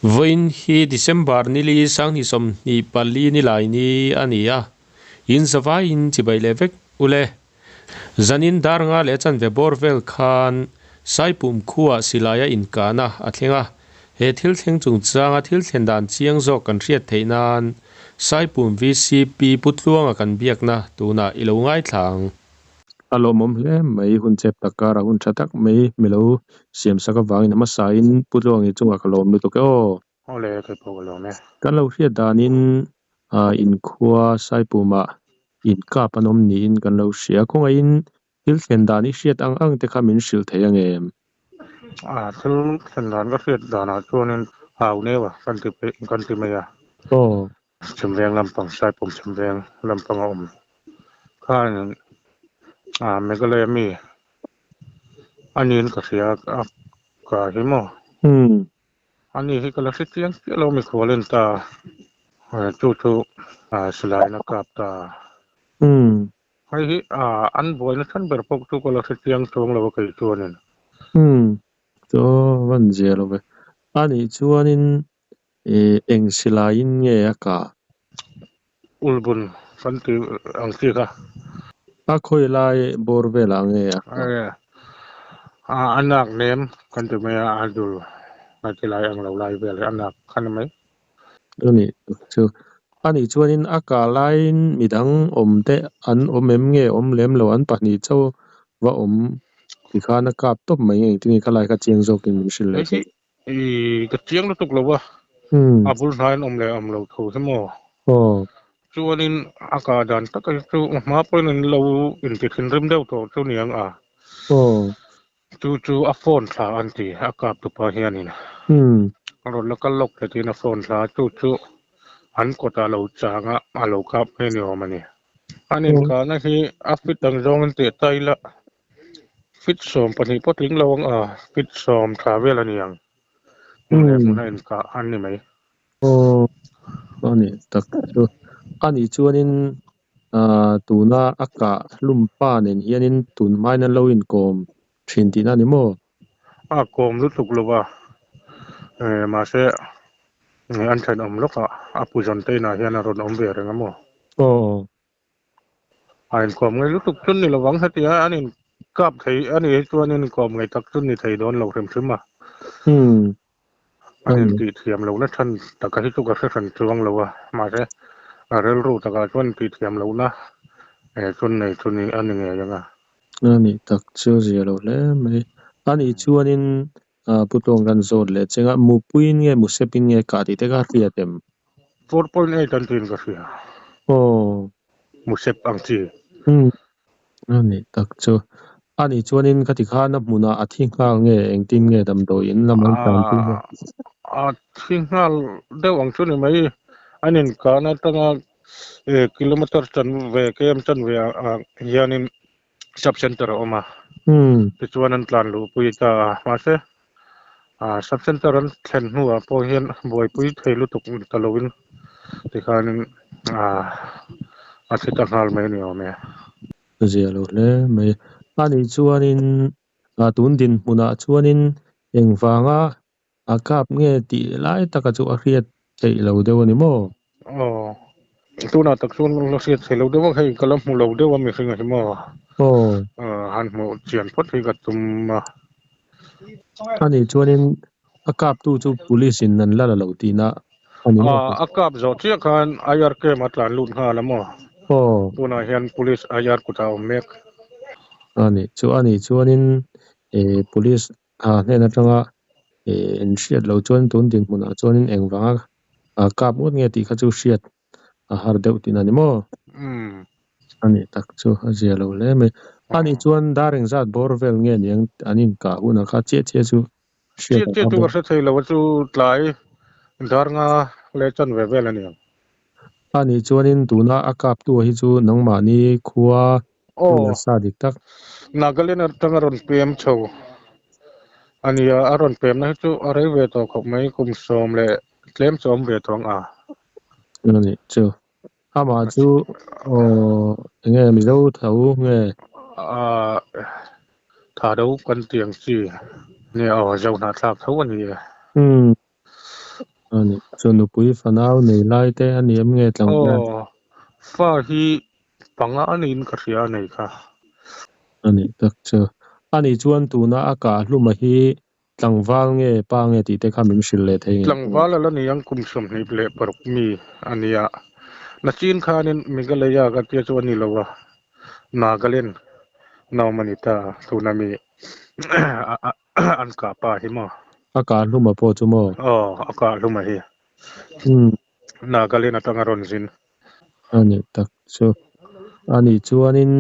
Vawiin hi December nili sanghnih sawmhnih pali nilai ni a ni a, in zavaiin chibai leh vek ule. Zanin dar nga leh chanve bawr vel khan Saipum khuaah silaia inkahna a thleng a, he thil thleng chungchanga thil thlen dan chiang zawk kan hriat theih nan Saipum VCP Pu Tluanga kan biakna tunah i lo ngaithla ang. A lawmawm hle mai, hun chep tak karah hun tha tak mai milo siam sak avangin a hmasain Pu Tluangi chungah ka lawm lutuk e aw. Awle kei pawh ka lawm e. Kan lo hriat danin inkhua Saipumah inkap an awm niin kan lo hria. Khawngaihin thil thlen dan i hriat ang ang te kha min hrilh thei ang em? Thil thlen dan ka hriat danah chuanin hau neuh a kan ti kan ti mai a. Aw. Chhimveng lampang Saipum Chhimveng lampang a awm khan Meghalaya mi a niin ka hria a ka hi maw. Ani hi ka la hre chiang chiah lo mikhual en ta chu chu silai in a kap ta. Hei hi an buaina chhan ber pawh chu ka la hre chiang chuang lo a kei chuanin. Chaw van zia lo ve. Anih chuanin eng silaiin nge a kah? Ulbun kan tih ang chi kha. A khawi lai bawr velah nge a kah? A nak nem kan ti mai a, a dul a ti lai ang lo lai vel hi a nak kha ni mai. Ani chu anih chuanin a kah laiin midang awm te an awm em nge awm lem lo an pahnih chauh va awm tikhan a kap tawp mai nge engtin nge khalai kha chiang zawkin min hrilh leh thei. I ka chiang lutuk lo a, a bul hnaiin awm leh awm lo tho hi maw? Chuanin a kah dan tak hi chu hma pawhin an lo inti thinrim deuh tawh chu niang a. Chu chu a phone thla an ti a kap tupa hianin. A rawn la kal lawk leh tiin a phone thla a, chu chu an kawtah lo chang a, a lo kap mai ni awm a ni. An inkahna hi a fit ang zawngin teh ta ila. Fit 12 pawh tling lo ang a, fit 10 tha vel a ni ang. Hmun leh hmun a inkah an ni mai. Aw, a ni tak chu. A nih chuanin tuna a kah hlum pa nen hianin tun hmain an lo inkawm thin tihna a ni maw? A kawm lutuk lo a, mahse an thenawm lawkah a puzawn te inah hian a rawn awm ve reng a maw? Aw. A inkawm ngei lutuk chu ni lovang heti a, an inkap thei a nih hi chuan an inkawm ngei tak chu ni thei dawn lo hrim hrim a. An intih thiam lohna chhan taka hi chu ka hre hran chuang lo a, mahse a rilru takah chuan intih thiam lohna chu nei chu ni a ni ngei ang a. A nih tak chu zia lo hle mai. A nih chuanin Pu Tluang kan zawt leh cheng a, Mupuiin nge Musepin nge kah tih te kha hriat em? 4.8 an tiin ka hria. Aw. Musep ang chi. Umm. A nih tak chu. A nih chuanin khati khan a hmunah a thi nghal nge engtin nge damdawiin lam an tlan pui nge? A thi nghal deuh ang chu ni mai. An inkahna atanga kilometer chanve km chanve ah hianin Sub Center a awm a, tichuan an tlan luhpui ta a, mahse Sub Center an thlen hnuah pawh hian buaipui thei lutuk ta loin tikhanin a thi ta nghal mai a ni awm e. Zia lo hle mai. A nih chuanin tun dinhmunah chuanin engvanga A kap nge tih lai taka chu a hriat theih lo deuh a ni maw? Aw, tunah tak chuan la hriat theih lo deuh a, hei ka la hmu lo deuh a mihring a hi maw? Aw. Han hmuh chian phawt hi ka tum a. A nih chuanin a kaptu chu police in an la la lo tihna a ni maw? A kap zawh chiah khan IR camp a tlan lut nghal a maw? Aw. Tunah hian police IR kutah a awm mek. A nih chu, a nih chuanin police A hnen atanga in hriat loh chuan tun dinhmunah chuanin engvanga kap ngawt nge tih kha chu hriat a har deuh tihna a ni maw? A nih tak chu a zia lo hle mai. A nih chuan dar engzat bawr vel nge niang an inkah hunah kha chiah chiah chu hriat Chiah chiah chu ka hre thei lo a chu tlai dar nga leh chanve vel a ni ang. A nih chuanin tuna a kaptu hi chu nangmahni khua Aw. Sa dik tak. Nagaland atanga rawn pem chho a nia, a rawn pemna hi chu a rei ve tawh khawp mai, kum 10 leh tlem chu a awm ve tawh ang a. A nih chu. Amah chu aw enge Mizo tho nge? Aaa tha do kan ti ang chi nia aw, Zo hnahthlak tho a ni e. Umm. Ani chu nupui fanau nei lai te a ni em nge tlangval? Aw, fa hi panga niin ka hria a nei kha. Ani tak chu. Ani chuan tuna a kah hluma hi tlangval nge pa nge tih te kha min hrilh leh thei nge? Tlangval a la ni ang kum 26 mi a nia. Nachin khanin Meghalaya ka tia chu a ni lo a, Nagaland naum a ni ta tuna mi an kah pa hi maw? A kah hluma pawh chu maw? Aw, a kah hluma hi. Nagaland atanga rawn zin. A nih tak chu. A nih chuanin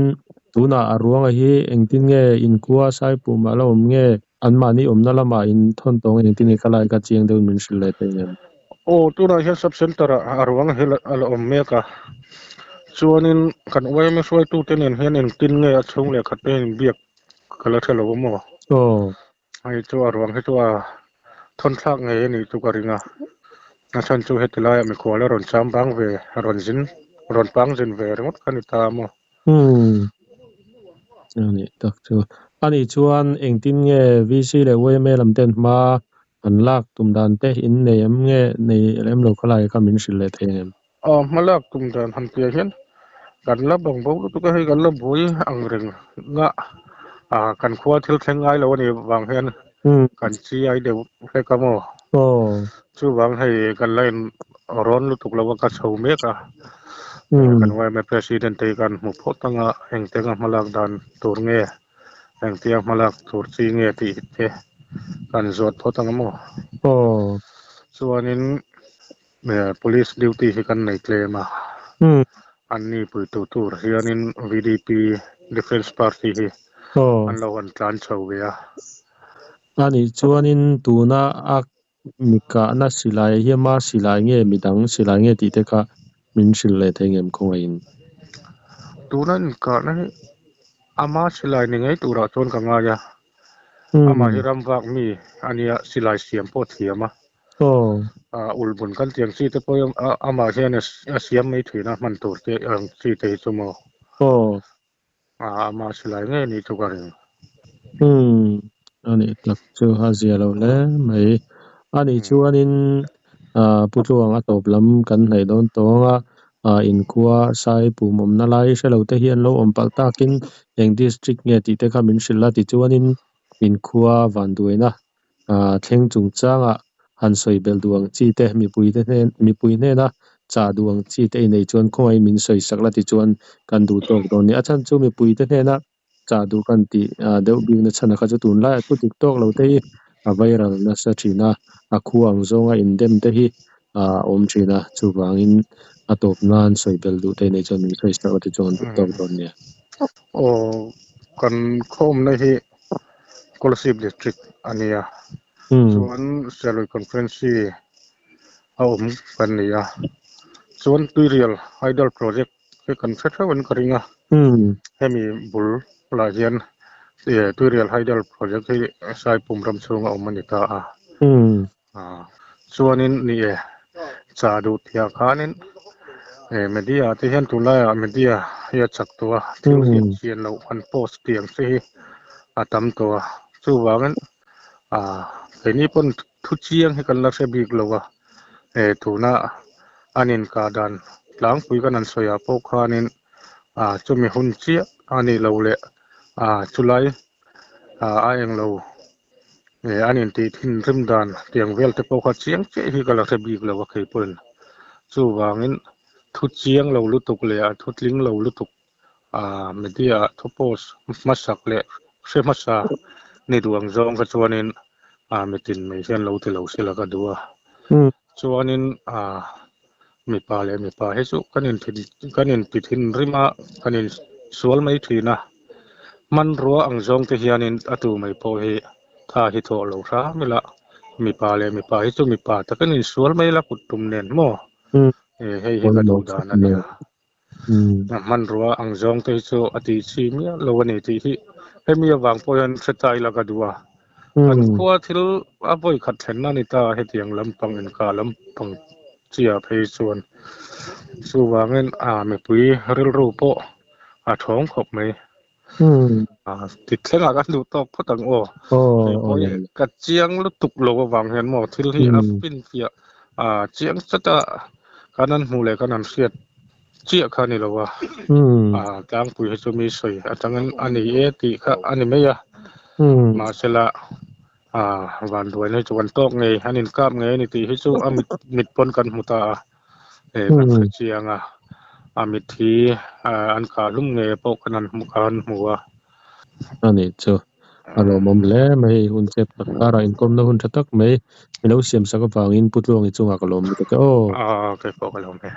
tunah a ruanga hi engtin nge inkhua Saipum a la awm nge anmahni awmna lamah in thawn tawh nge engtin nge ka lai ka chiang deuhin min hrilh leh thei ngem? Aw, tunah hian sub centre ah a ruang hi a la awm mek a. Chuanin kan yma hruaitute nen hian engtin nge a chhung leh khat te hian inbiak ka la hre lo a maw? Aw. Hei chu a ruang hi chu a thawn thlak ngei a nih chu ka ring a, a chhan chu heti laiah mikhual a rawn cham bang ve, a rawn zin, rawn pang zin ve ringawt kha a ni ta a maw? Umm, a nih tak chu. A nih chuan engtin nge VC leh yma lam ten hma an lak tum dan te in nei em nge nei lem lo khalai kha min hrilh leh thei ang em? Aw, hma lak tum dan han piah hian kan la bang bo lutuk a, hei kan la buai ang reng nga ah kan khua thil thleng ngai lo a nih vang hian kan chi ai deuh hlek a maw? Chuvang hei kan la in rawn lutuk lo a, ka chho mek a, kan yma President te hi kan hmu phawt ang a, engtianga hma lak dan tur nge, engtia hma lak tur chi nge tih te kan zawt phawt ang a maw? Chuanin. Police duty hi kan nei tlem a, an ni puitu tur hianin VDP Defence Party hi an lo han tlan chho ve a. A nih chuanin tuna a mikahna silai hi ama silai nge midang silai nge tih te kha min hrilh leh thei ngem khawngaihin? Tuna inkahna hi ama silai ni ngei turah chuan ka ngai a, amah hi ram vak mi a nia silai siam pawh a thiam a. Ulhmun kan tiang chi te pawh hi amah hian a siam mai thin a hman tur te ang chi te hi chu maw. Amah silai ngei anih chu ka ring. A nih tak chu a zia lo hle mai. A nih chuanin Pu Tluang a tawp lam kan hnaih dawn tawng a, inkhua sai pum awmna lai hre lo te hi an lo awm palh takin eng district nge tih te kha min hrilh a tichuanin inkhua vanduaina thleng chungchangah han sawi belh duh ang chi te, mipuite hnen, mipui hnena chah duh ang chi te inei chuan khawngaih min sawi sak la tichuan kan duh tawk dawn ni. A chhan chu mipuite hnena chah duh kan tih deuh bikna chhan a kha chu tunlaiah thu dik tawk lo te hi a viral nasa thin a, a khua ang zawnga indem te hi a awm thin a, chuvangin a tawp nan sawi belh duh te inei chuan min sawi sak la tichuan kan duh tawk dawn nia. Aw, kan khawmna hi Kolasib District a nia. Chuan Sialui Conference hi a awm kan ni a. Chuan Tuirial Hydel Project hi kan hre theuh in ka ring a. Hemi bul lah hian Tuirial Hydel Project hi Saipum ram chhunga awm a ni ta a. Chuanin ni e, cha duh tihah khanin media te hian tunlaiah media hi a chak tawh a, thil hriat chian loh han post tih ang che hi a tam tawh a. Chuvangin keini pawn thu chiang hi kan la hre bik lo a, tuna an inkah dan tlangpui kan han sawi ah pawh khanin chumi hun chiah a nih loh leh chulai a englo An intih thinrim dan tiang vel te pawh kha chiang chiah hi ka la hre bik lo a kei pawhin. Chuvangin thu chiang lo lutuk leh a thu tling lo lutuk media ah thu post hmasak leh hre hmasa ni duh ang zawng kha chuanin mitin mai hian lo ti lo sela ka duh a. Chuanin mipa leh mipa hi chu kan kan inti thinrim a, kan insual mai thin a. Hmanrua ang zawng te hianin a tu mai pawh hi tha hi thawh lo hram ila, mipa leh mipa hi chu mipa takin insual mai ila kut tum nen maw? Hei hi ka duh dan a nia. Hmanrua ang zawng te hi chu a tih chi miah lo a ni tih hi hemi avang pawh hian hre ta ila ka duh a. Kan khua thil a vawi khat thlenna a ni ta hetiang lampang inkah lampang chiah phei chuan chuvangin mipui rilru pawh a thawng khawp mai. Ti thlengah kan duh tawk phawt ang aw. Hei pawh hi ka chiang lutuk lo avang hian maw thil hi a finfiah. A chiang chata kan an hmuh leh kan an hriat chiah kha a ni lo a, a tlangpui hi chu mi sawi atangin a ni e tih kha a ni mai a, mahsela a vanduaina hi chu kan tawk ngei, an inkap ngei a ni tih hi chu a mit mit pawn kan hmu ta a, e kan hre chiang a, a mit hi an kah hlum ngei pawh kan han hmu kan hmu a. A nih chu. A lawmawm hle mai hei hun chep tak karah inkawmna hun tha tak mai i lo siam sak avangin Pu Tluangi chungah ka lawm lutuk e aw. Aw keipawh ka lawm e.